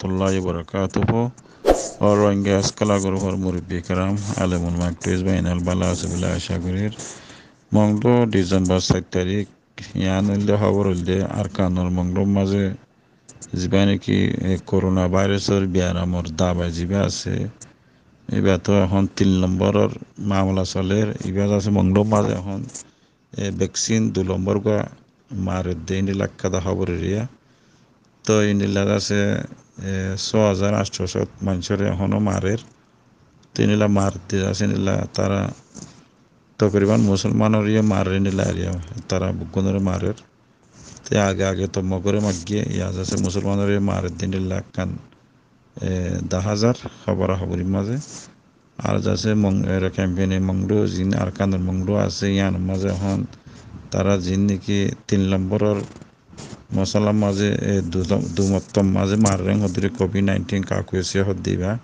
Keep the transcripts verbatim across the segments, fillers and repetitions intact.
Warahmatullahi wabarakatuhu. Ó Rohingya Scholar Group or murubbi keram, alem ulama, activist bái ókkol bála asó buli acá gorir. Mongdu December sair tarík, yián óilde hóbor óilde Arkanor Mongdur mazé zibá niki, e, coronavirus or biyaramor dabai zibá asé, ibá to ehón tin lombor or mamala soler, ibá zasé Mongdur mazé ehón e, vaccine dui lombor gua maredde, endilla ekkán hóbor eriya. Toi endilla zasé, e, só házar añctó cót manúcore ehóno marer. Toi endilla maredde zasé, endilla tará tokriban musolmanore yó marer, endilla eriya tará beggúnore marer. Te age age to Mogore maiggiye, yián zasé musolmanore maredde, endilla ekkán, e, daházar hóbora hóborir mazé. Ar zasé Mong-, era campaign e Mongdu, ziín Arkanor Mongdu asé, yiánor mazé ehón tará ziín niki tin lomboror mosolar mazé, e, du-, dumottor mazé marer hoddé, covid nineteen kakuye siyá hoddé ibá.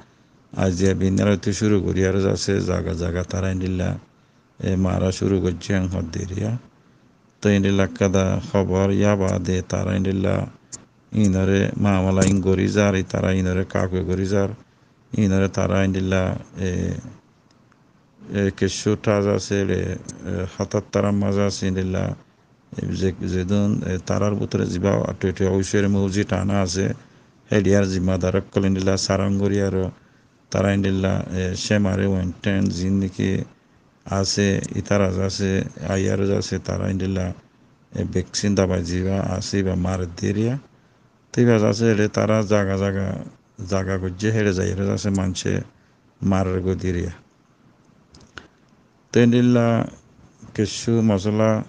Aijja binnár oitté cúru gorí ar zasé zaga zaga tará endilla, e, mara cúru goijjé hoddé eriya. Toi endilla ekkán hóbor, yá baade tará endilla inore mamala in gorí zar, tará inore kakuye gorí zar, inore tará endilla, e, e, kessú thaza asé, e, e, hátat tará mazé asé endilla, e, ze-, zedún, e, tarár bútore zibá attu attu óucor muzi thana asé, héçiyar zimmadar ókkol endilla saron gorí aró tará endilla, e, cémare wenten ziín niki asé, ítara zasé, aiyaró zasé, tará endilla, e, vaccine dabai zibá asé, ibá maredde eriya. Te ibá zasé, ere tará zaga zaga, zaga goijjé, héçe zaiyaró zasé, manúce marer goi deriya. Te endilla kessú mosola,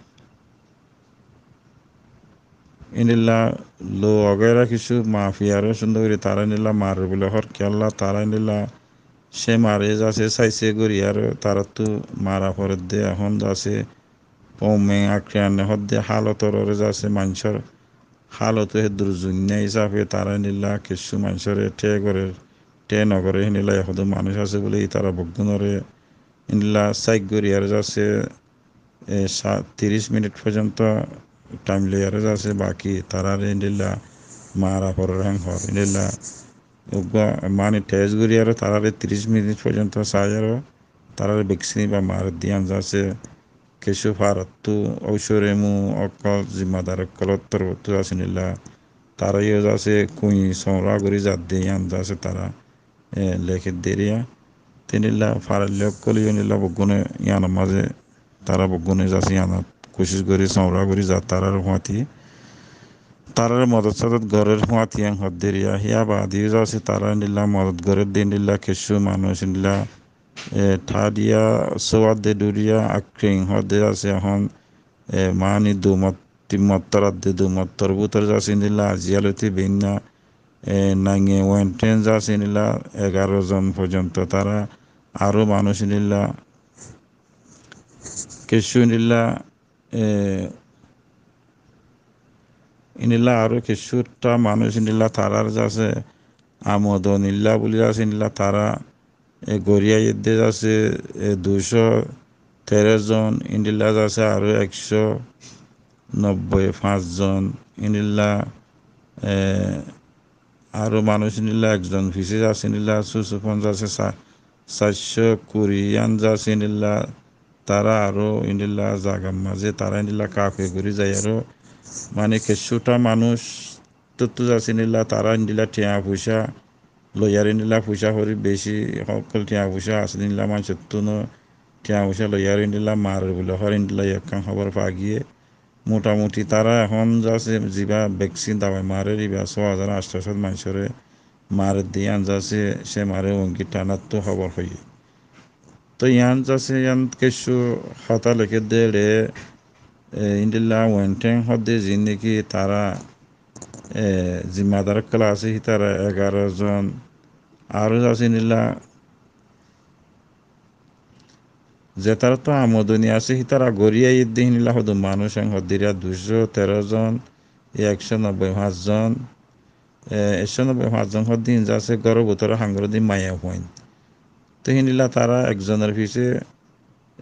endilla lou ogaira kessú mafiyaró cúndor gorí tará endilla marer buli hoór, kiyólla tará endilla cémare zasé, saisé gorí aró taráttu mara foredde, ehón zasé, Pome Akriane hoddé hálot oré zasé, manúcor hálot héddur zuinna hísafe tará endilla kessú manúcore thé gorer, thé no gorer, héndilla ehóddur manúic asé buli ítara beggúnore endilla saik gorí aró zasé, e, sa-, tiríc minit foijjonto thaim loi aró zasé, baki taráre endilla mara forer héng hoór, endilla uggúa mani thes gorí aró taráre tiríc minit foijjonto sai aró taráre vaccine ibá maredde yián zasé, kessú farattu óucor emu ókkol zimmadar ókkolor torfóttu zasé endilla, tará yó zasé kuñi soura gorí zadde yián zasé tará, e, lekédde eriya. Te endilla faraille ókkol yó endilla beggúne yiánor mazé, tará beggúne zasé yiánot kucíc gorí soura gorí zar tarár fúañti. Taráre modot sodot gorer fúañti yián hoddé eriya. Híya baade yó zasé tará endilla modot goredde endilla kessú manúic endilla e, thádiya, sóadde dhuriya, akring hoódde zasé ehón, e, mani dumot, timmottor adde dumottor bútore zasé endilla, aijja lóti beinna, e, nainge wenten zasé endilla, egaró zon foijjonto tará aró manúic endilla, kessú endilla, e, endilla aró kessútta manúic endilla tarár zasé amodonilla buli zasé endilla tará e, gorí aiyédde zasé, e, duicó teró zon, endilla zasé aró ekcó nobboi fañs zon, endilla, e, aró manúic endilla ekzon fisé zasé endilla, susufon zasé sa-, saircó kuri yián zasé endilla, tará aró endilla zagar mazé tará endilla kafe gorí zai aró, mani kessútta manúic tuttu zasé endilla, tará endilla thiañ fuicá loiyaré endilla, fuicá horí beci ókkol thiañ fuicá asé endilla, manúicottúno thiañ fuicá loiyaré endilla marer buli hoór endilla ekkán hóbor fa giyé. Mutamuti tará ehón zasé zibá vaccine dabai marer, ibá só házar añctó cót manúcoré maredde yián zasé, cémare wengir thanattu hóbor hoiyé. Toi yián zasé yián kessú hotá lekédde ére, e, endilla wenten hoódde ziín niki tará, e, zimmadar ókkol asé hítara egaró zon, aró zasé endilla zetaráttu amodoni asé hítara gorí aiyédde héndilla hoddúr manúic héng hoddíriya duicó teró zon, e ekcó nobboi fañs zon, e, ekcó nobboi fañs zon hoddé hín zasé góror bútore ham gorédde maiyafuain. Te héndilla tará ekzonor fisé,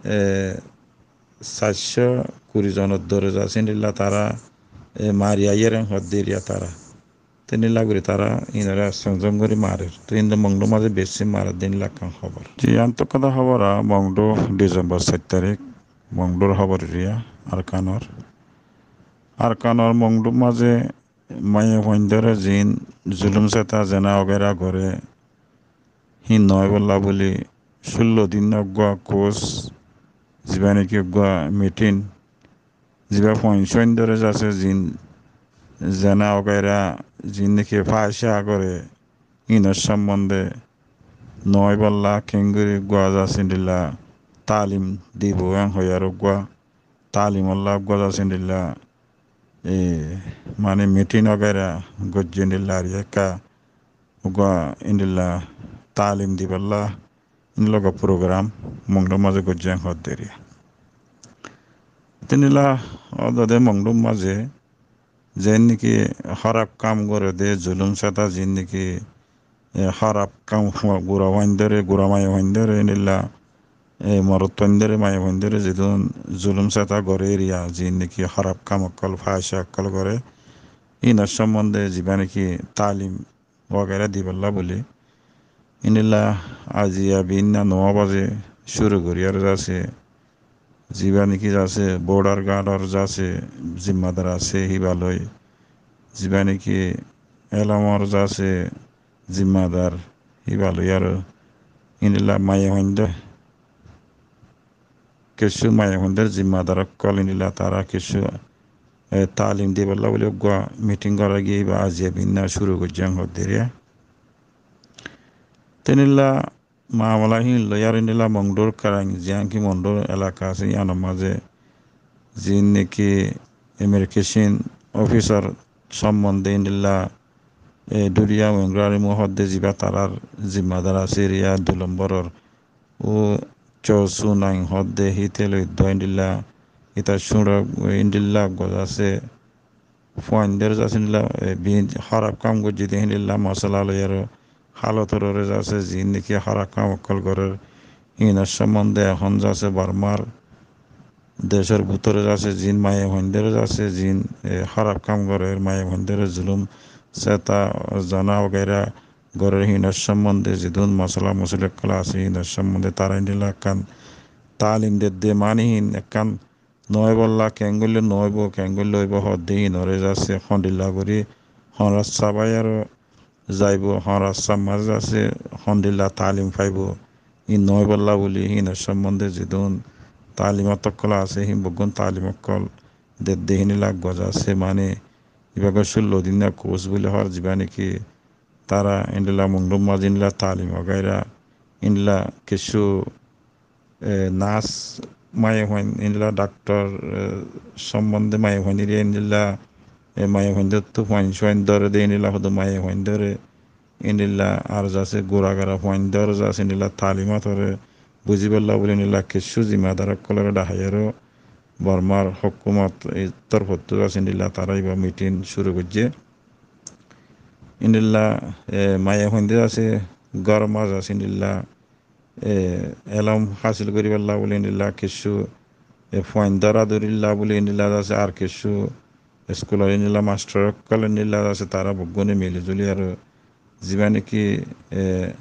e, saircó kuri zonor dóre zasé héndilla tará, e, mari aiyér héng hoddíriya tará. Te endilla gorí tará inore asonzom gorí marer. Te inde Mongdur mazé beci marer de endilla ekkán hóbor. Ji, iyan to hoda hóbor, a, Mongdu Disembor sair tarik, Mongdur hóbor eriya, Arkanor. Arkanor Mongdur mazé maiyafuaindóre ziín zulum seta zena ogaira goré, híin noóibolla buli cúllo din uggúa kous, zibá niki uggúa mitin, zibá fuain suaindóre zasé ziín zena ogaira, ziín niki fáica goré, híinor sombonde noóibolla keéngorí uggúa zasé endilla taalim dibou en hoiyaró uggúa taalimolla uggúa zasé endilla, e, mane mitin ogaira goijjé endilla ar ekka uggúa endilla taalim dibolla endilla uggúa program Mongdur mazé goijjé en hoódde eriya. Te endilla ódde Mongdur mazé ziín niki hóraf kam goré de, zulum seta ziín niki, e, hóraf kam gura fuaindóre, gura maiyafuaindóre, endilla, e, morot fuaindóre, maiyafuaindóre zedún zulum seta goré eriya, ziín niki hóraf kam okkol, fáica okkol goré, híinor sombonde zibá niki taalim ogaira dibolla buli. Endilla aziya binna noó bazé cúru gorí ar zasé, zibá niki zasé bodar gardor zasé zimmadar asé híba loi, zibá niki elomor zasé zimmadar híba loi aró endilla maiyafuaindóre kessú maiyafuaindór zimmadar okkol endilla tará kessú, e, taalim dibolla buli uggúa mitin gora giyé, íba aziya binna cúru goijjé en hoódde eriya. Te endilla mamala híin loi ar endilla Mongdur Kerain, ziyán ki Mongdur elaka asé, yíanor mazé ziín niki immigration officer sombonde endilla, e, Duriya Wengrari mu hoódde zibá tarár zimmadar asé eriya dui lomboror, ó Cosu Naing hoódde híte loi dó endilla, ítar cúñra endilla uggúa zasé fuaindóre zasé endilla, e, bi-, hóraf kam goijjé de endilla mosala loi aró hálot oré zasé ziín niki hóraf kam okkol gorér, híinor sombonde ehón zasé Bormar decór bútore zasé ziín maiyafuaindóre zasé ziín, e, hóraf kam gorér, maiyafuaindóre zulum seta zena ogaira gorér, híinor sombonde zedún mosala mosoli okkol asé híinor sombonde tará endilla ekkán taalim dedde, mane híin ekkán noóibolla keéngoillé noóibo, keéngoillé óibo hoódde híinoré zasé hondilla gorí hon rasta bái aró zaibou, hon rasta mazé zasé hondilla taalim faibou, híin noóibolla buli híinor sombonde zedún taalimot okkol asé híin beggún taalim okkol dedde híinilla uggúa zasé, mane íba uggúa cúllo dinna kous buli hoór zibá niki tará endilla Mongdur mazé endilla taalim ogaira endilla kessú, e, nas maiyafuain endilla daktor, e, sombonde maiyafuain eriya endilla, e, maiyafuaindóttu fuain suain dóre de endilla hoódde maiyafuaindóre endilla ar zasé gura gura fuaindóre zasé endilla taalimot oré buzíbolla buli endilla kessú zimmadar okkolore dhahai aró Bormar hókumot, e, torfottu zasé endilla tará íba mitin cúru goijjé. Endilla, e, maiyafuaindóre zasé gór mazé zasé endilla, e, elóm hásil goríbolla buli endilla kessú, e, fuain dóra dórilla buli endilla zasé ar kessú eskulor endilla mastor okkol endilla zasé tará beggúne mili zuli aró zibá niki, e,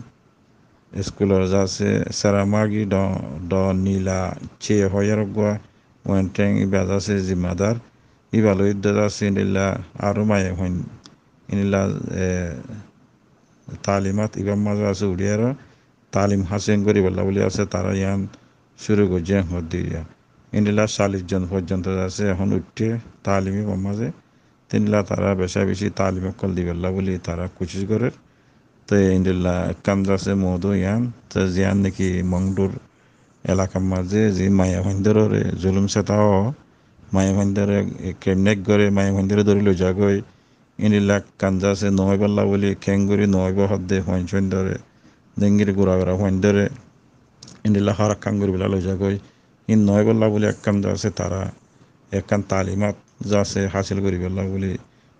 eskulor zasé Seramagi do, do nila ce hoiyar uggúa Wenteng íba zasé zimmadar. Íba loi dó zasé endilla aró maiyafuain endilla, e, taalimot íbar mazé zasé uçí aró taalim hásil goríbolla buli zasé tará yían cúru goijjé hoódde eriya. Endilla callic zon foijjonto zasé ehón uiththé taalim íbar mazé. Te endilla tará beca beci taalim okkol dibolla buli tará kucíc gorér. Te endilla ekkán zasé moudú yían, te ziyán niki Mongdur elakar mazé ziín maiyafuaindóre zulum seta ó, maiyafuaindóre kidnap goré, maiyafuaindóre dóri loi zagói, endilla ekkán zasé noóibolla buli, keéngorí noóibo hoódde fuain suaindóre, dengiri gura gura fuaindóre, endilla hóraf kam goríbolla loi zagói, híin noóibolla buli ekkán zasé tará ekkán taalimot zasé hásil goríbolla buli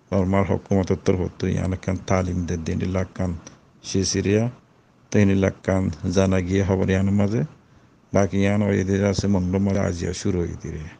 Bormar hókumotor torfottu yían ekkán taalim dedde endilla ekkán cis eriya. Te endilla ekkán zana giyé hóbor yíanor mazé. Baki yían óiye de zasé Mongdur mazé aziya cúru óiye de eriya.